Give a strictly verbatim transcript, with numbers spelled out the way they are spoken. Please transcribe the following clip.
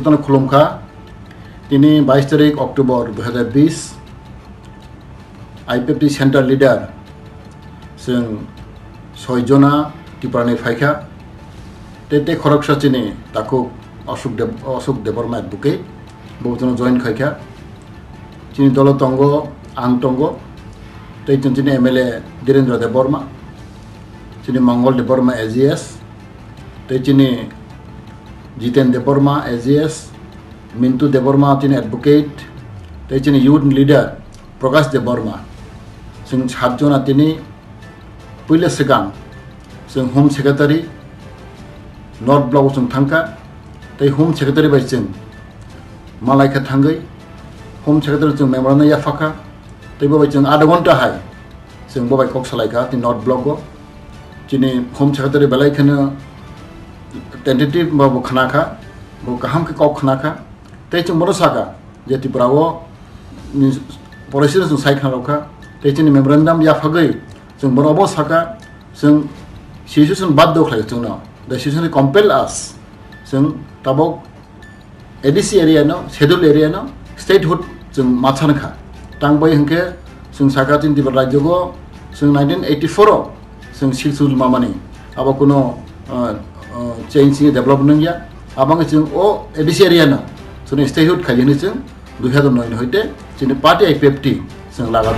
Jotono khulumkha. Tini bais tarik October dui hazar bis, I P F T Central Leader chwng soi jona Tripurani phaikha. Tei tei khoroksa chini takhuk Ashok Deb-, Ashok Debbarma Advocate, bo jono join khaikha. Chini dolo tongo, ang tongo, tei chini M L A Dhirendra Debbarma, chini Mongol Debbarma A G S, tei chini Jiten Debbarma A G S, Mintu Debbarma chini advocate, tei chini youth leader Prakash Debbarma. Chwng sat jona tini puila swkang chwng Home Secretary North Block o chwng thangkha, tei Home Secretary bai chwng malaikha thangwi Home Secretary chwng memorandum yaphakha, tei bo bai chwng adha ghonta hai chwng bo bai kok salaikha tini North Block o. Chini Home Secretary belai kheno tentative ba bo khnakha, bo kaham khe kok khnakha, tei chwng bono sakha je Tripura o ni policy no chwng sai khna rwkha, tei chini memorandum yaphagwi chwng bono bo sakha, chwng situation baddo khlai chwngno, the situation compel us, chwng tabok A D C area no, schedule area no statehood chwng ma sankha. Tang bai hwnkhe chwng sakha chini Tripura rajyo go chwng nineteen eighty-four o chwng sixth schedule mamani, abo kuno, uh, uh, change ni develop nungya. Abang chwng o A D C area no chwng statehood khai hwnwi chwng dui hazar noi ni hoite chini party I P F T chwng lagar.